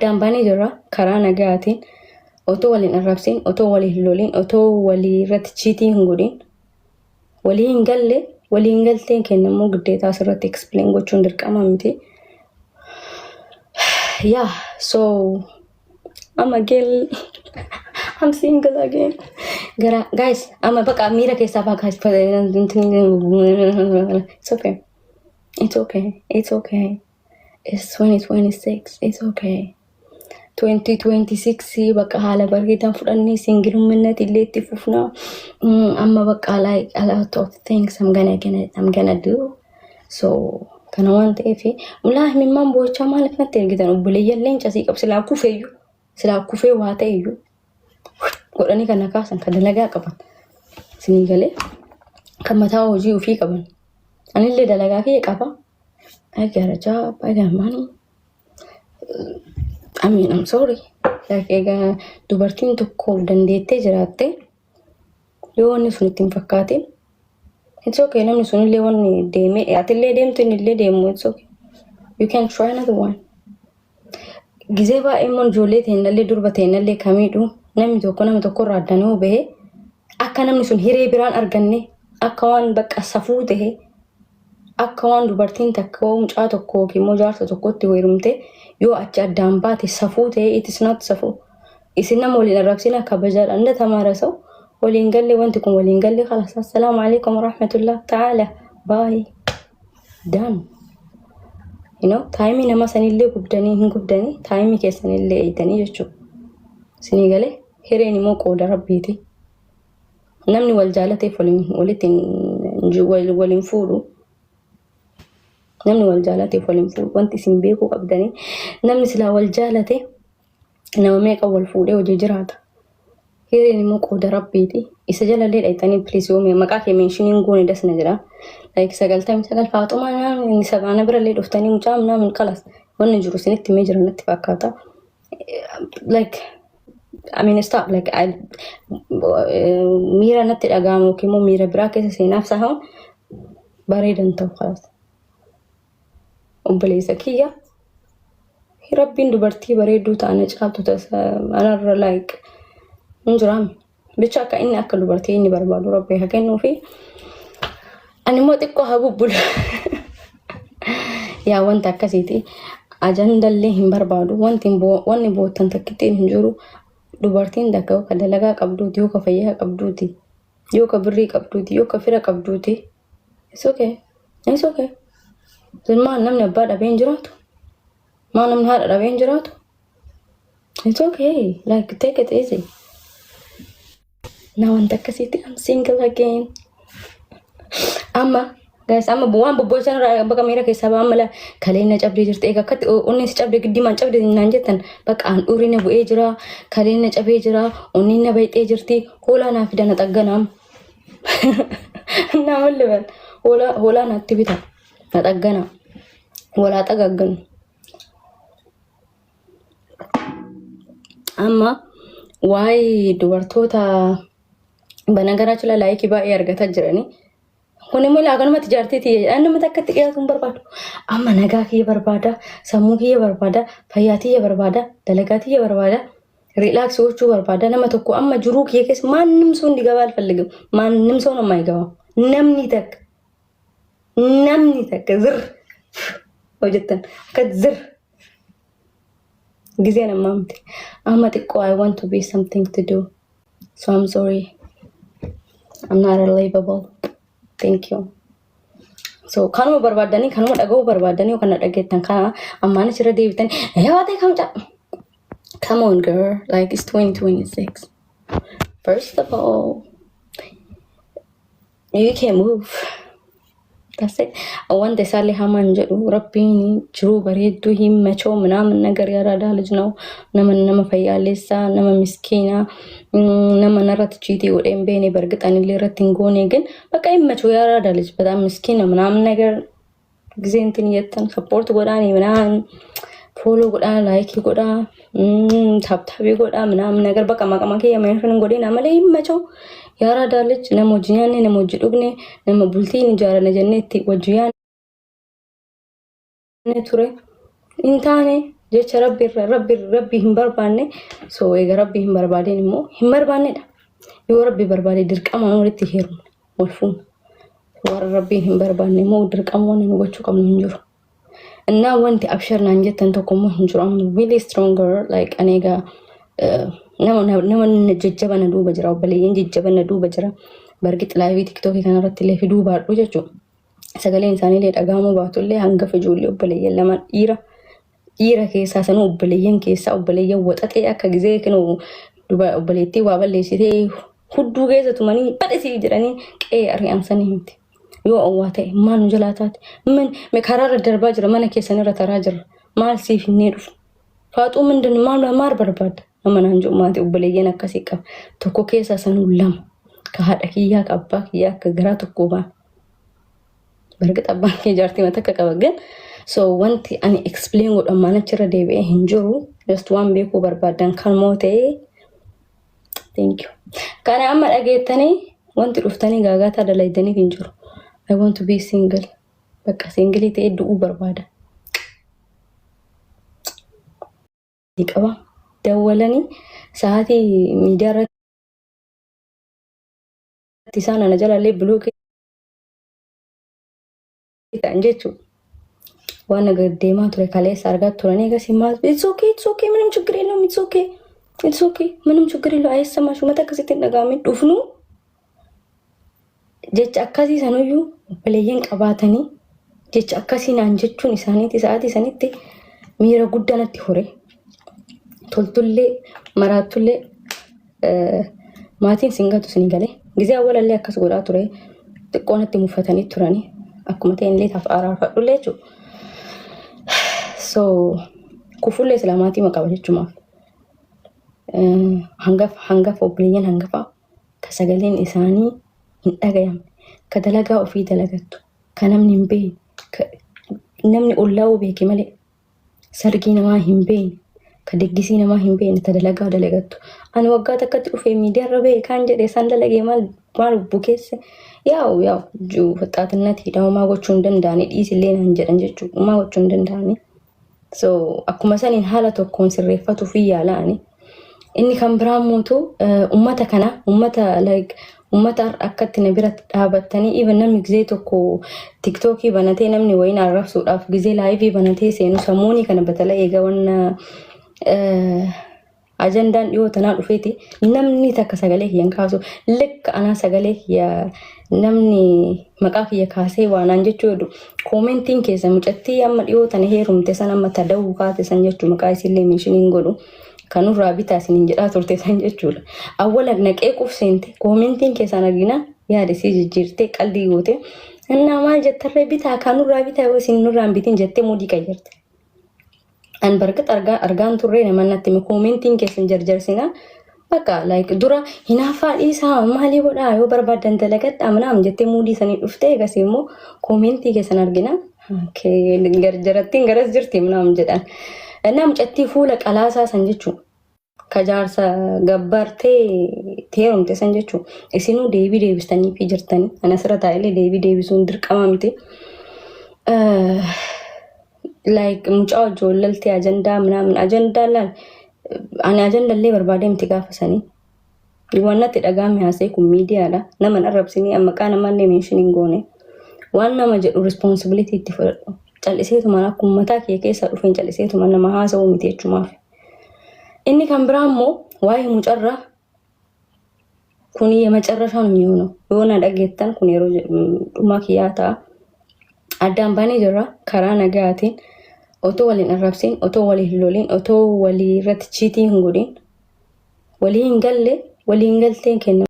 Addaan baanee jirra karaa nagaatiin, otoo waliin arrabsiin, otoo walii hin loliin, otoo walii irratti cheat hin godhin. Walii hin galle, walii hin galteen kennamuu giddeetaa asirratti explain gochuun dirqama miti. Yeah, so I'm again, I'm single again. Gara guys, amma baqa miira keessaa baa guys. It's okay. It's okay. It's okay. It's 2026. It's okay. 2026 bakka haala bareedaan fudhannee single illee itti fufnaa. Amma bakka like a lot of things I'm gonna do. So kana waan ta'eef ulaa himimmaan boo'ichaa maaliif natti ergitan? Obboleeyyan leenca sii qabu, silaa kufeeyyuu, silaa kufee waa ta'eyyuu godhanii kana kaasan, kan dalagaa qaban sinii galee, kan mataa hojii ofii qaban. Anillee dalagaa kiyya qaba. I got a job, I got money. I mean, I'm sorry. Like, egaa dubartiin tokko dandeettee jiraatte, yoo wanni sun ittiin fakkaatin, it's okay. Namni sunillee wanni deemee, atillee deemtu, inni illee deemu, it's okay. You can try another one. Gizee baay'ee immoo ijoollee teennallee, durba teennallee kamiidhu, namni tokko nama tokkorraa addaan yoo bahe, akka namni sun hiree biraan arganne, akka waan bakka safuu tahe, akka waan dubartiin takka mucaa tokko yookiin immoo jaarsa tokkotti heerumte yoo achi addaan baate safuu ta'e. It is not safuu. Isin nama waliin arrabsina, kabajaadha. Inda tamaara sau waliin galle, wanti kun waliin galle, خلاص, السلام عليكم ورحمة الله تعالى, bye, done. Time nama sanillee gubdanii hin gubdanii, time keessanillee eegdanii jechuudha. Isinii galee, hireen immoo qooda rabbiiti. Namni wal jaalateef walitti waliin fuudhu. Namni wal jaalateef waliin fuudhu. Wanti isin beekuu qabdanii, namni silaa wal jaalate nama meeqa wal fuudhee hojii jiraata. Hireen immoo qooda rabbiiti. Isa jalallee dhayxanii, please, yoo maqaa kee mention iin goone dasna jira. Like 99 Faaxumaa namni sabaana birallee dhuftanii mucaa namni kalas wanni jiru isinitti himee jira natti fakkaata. Like, I mean, stop, like, I miira natti dhaga'amu yookiin immoo miira biraa keessa seenaaf sahaun bareedan ta'u kalas. Obboleessa kiyya, rabbiin dubartii bareedduu ta'an caaltu anarra like hin jiraame. Bicha akka inni akka dubartii inni barbaadu rabbi haa kennuu fi ani immoo xiqqoo haa bubbulu. Yaa, wanta akkasiiti. Ajandallee hin barbaadu. Wanti wanni boottan takkittiin hin jiru. Dubartiin takka yoo ka dalagaa qabduuti, yoo ka fayyaa qabduuti, yoo ka birrii qabduuti, yoo ka fira qabduuti. It's okay. It's okay. Maal namni abbaa dhabee hin jiraatu? Maal namni haadha dhabee hin jiraatu? It's okay. Like, take it easy. Na wanta akkasiitti, I'm single again. Amma guys, amma waan bobbochan irraa bakka miira keessaa ba'an mala kaleen na cabdee jirti. Egaa akkatti onneen si cabdee giddimaan cabdee naan jettan, bakka aan dhurii na bu'ee jira, kaleen na cabee jira, onneen na bayxee jirti, hoolaa naa fida na xagganaam. Nama liban hoolaa, hoolaa naatti bita na xaggana, walaa xagagganu. Amma waa'ee dubartoota banagaraa cila like baay'ee argataa jiranii. Kun immoo laaganumatti jaartii tiyya nama takka itti dhiyaatu hin barbaadu. Amma nagaa kiyya barbaada, sammuu kiyya barbaada, fayyaa tiyya barbaada, dalagaa tiyya barbaada, relax gochuu barbaada. Nama tokko amma jiruu kiyya keessa ማንም ሰው እንዲገባ አልፈልግም። ማንም ሰው ነው የማይገባው። Namni takka, namni takka zir hojjettan akka zir ጊዜን ammaa miti. Amma xiqqoo I want to be something to do. So I'm sorry. I'm not available. Thank you. So kanuma barbaadanii, kanuma dhaga'uu barbaadanii, kana dhageettan, kana ammaanis irra deebitan yaa ta'e kam. Come on, girl, like, it's 2026. First of all, you can move. That's it. Wanta isaallee hamaan jedhu, rabbiin jiruu bareedduu himmachoo ምናምን ነገር ያራዳ ልጅ ነው. Nama nama fayyaalessaa, nama miskiinaa, nama narratti cheat godhee hin beekne, በእርግጥ anillee irratti hin goone, ግን በቃ ይመቸው፣ ያራዳ ልጅ በጣም ምስኪን ነው ምናምን ነገር ጊዜ እንትን jettan support godhaanii ምናምን, follow godhaa, like godhaa, tap tap godhaa ምናምን ነገር, በቃ maqaa kiyya mention godhina malee ይመቸው፣ ያራዳ ልጅ, nama hojii nyaanne, nama hojii dhugne, nama bultii hin ijaaranne jennee itti wajji yaanne ture hin taane. Jecha Rabbi irra Rabbi Rabbi hin barbaanne, so eega Rabbi hin barbaadeen immoo hin barbaannedha. Yoo Rabbi barbaade dirqamaan walitti heerumna, wal fuuna. Warra Rabbiin hin barbaanne immoo dirqama wanni nu gochuu qabnu hin jiru. Innaa wanti abshar naan jettan tokko immoo hin jiru. I'm really stronger, like ani egaa nama jajjaba na duuba jira, obboleeyyan jajjaba na duuba jira. Bargix live TikTokii kanarratti illee fiduu baadhu jechuudha. Sagaleen isaaniillee dhagahamuu baatullee hangafa ijoollee obboleeyyan lama dhiira dhiira keessaa sanuu obboleeyyan keessaa obboleeyyan waxaxee akka gizee kinoo duba obboleettii waa balleessitee hudduu keessa tumanii badhasii jedhanii qe'ee ari'an sanii miti. Yoo owwaa ta'e maal nu jalaa taate? Man karaarra darbaa jira, mana keessan irra taraa jira. Maal siif hin dhufu? Faaxuu mindin maal maal barbaadda? Nama naan jiru maatii obboleeyyan akkasii qaba. Tokko keessaa sanuu lama. Ka haadha kiyyaa, ka abbaa kiyyaa akka garaa tokkoo baan. Bargix abbaan kee jaartii mata akka qaba gan. So wanti ani explain godhu ammaan achirra deebi'ee hin jiru. Just waan beekuu barbaadan kan moo ta'e, thank you. Kana amma dhageettanii wanti dhuftanii gaagaataa dalaydaniif hin jiru. I want to be single. Bakka single ta'ee du'uu barbaada. Qaba. Dawwalanii sa'aatii miidiyaa irratti isaan ana jalallee block ta'an jechuudha. Waan deemaa ture kaleessa argaa turanii egasii maal, "It's okay, it's okay, ምንም ችግር የለውም, it's okay, it's okay, ምንም ችግር የለውም, አይሰማሽም mata akkasitti hin dhaga'amin dhufnu" jecha akkasii sanuyyuu obboleeyyan qabaatanii jecha akkasii naan jechuun isaaniiti sa'aatii sanitti miira guddaa natti hore. Toltullee maraattullee maatiin singatu isin galee gizee awwalallee akkas godhaa ture, xiqqoo natti muffatanii turanii akkuma ta'e illee taaf araarfadhullee jechuudha. So kufullee silaa maatii qaba jechumaaf. Hangafa hangafa obboleeyyan hangafa ka sagaleen isaanii hin dhagayamne, ka dalagaa ofii dalagattu, ka namni hin beekne, ka namni ollaa'uu beeke malee sargii namaa hin beekne, ka diggisii namaa hin beekne, ta dalagaa dalagattu. Ani waggaa takkatti dhufee miidiyaarra ba'e kaan jedhe isaan dalagee maal maal bukeesse yaa'u yaa'u faxaatinatti hidhamumaa gochuu hin danda'anii dhiisillee naan jedhan jechuudha. Uumaa gochuu hin danda'anii. So akkuma saniin haala tokkoon sirreeffatuu fi yaala'ani. Inni kan biraa mootu ummata kana, ummata like ummata akkatti na bira dhaabattanii, even namni gizee tokko TikTokii banatee namni wayiin arrabsuudhaaf gizee live banatee seenu sammuunii kana batala eega wanna ajandaan dhiyoo tanaa dhufeeti namni takka sagalee kiyyan kaasu likka anaa sagalee kiyya namni maqaa kiyya kaasee waanaan jechuu jedhu commentiin keessa mucattii amma dhiyoo tana heerumte san amma tadawuu kaate san jechuu maqaa isillee mention godhu kanurraa bitaa isiniin jedhaa turte san jechuudha. Awwala naqee qufseente commentiin keessaan argina yaada isii jijjiirtee qaldii goote. Innaa maal jettarree, bitaa kanurraa bitaa yoo isin nurraa hin bitin jettee moodii qayyarte. An barqix argaa argaan turre nama natti hime commentiin keessan jarjarsinaa bakka like dura hinaaffaa dhiisaa maalii godhaa yoo barbaaddan dalagadhaa ምናምን jettee moodii sanii dhuftee egasii immoo commentii keessan argina garjarattiin garas jirti ምናምን jedhan. Innaa mucattii fuula qalaasaa san jechuun ka jaarsa gabbaartee heerumte san jechuun isinuu deebii deebistanii fi jirtanii ana asirra taa'ellee deebii deebisuun dirqama miti. Like mucaa ijoollaltee ajandaa ምናምን ajandaa laal ani ajandallee barbaadee miti gaafa sanii. Waan natti dhaga'ame haasa'e, kun miidiyaadha. Nama hin arrabsinii, maqaa namaallee mention hin goone. Waan nama jedhu responsibility itti fudhadhu. Calliseetuma akkuma mataa kiyya keessaa dhufeen calliseetuma nama haasa'uu miti jechumaaf. Inni kan biraa immoo waa'ee mucarraa kun የመጨረሻ ነው የሚሆነው። Yoo na dhageettan kun yeroo dhumaa kiyyaa ta'a. Addaan baanee jirra karaa nagaatiin, otoo waliin arrabsiin, otoo walii hin loliin, otoo walii irratti cheat hin godhin, walii hin galle, walii hin galteen kenna.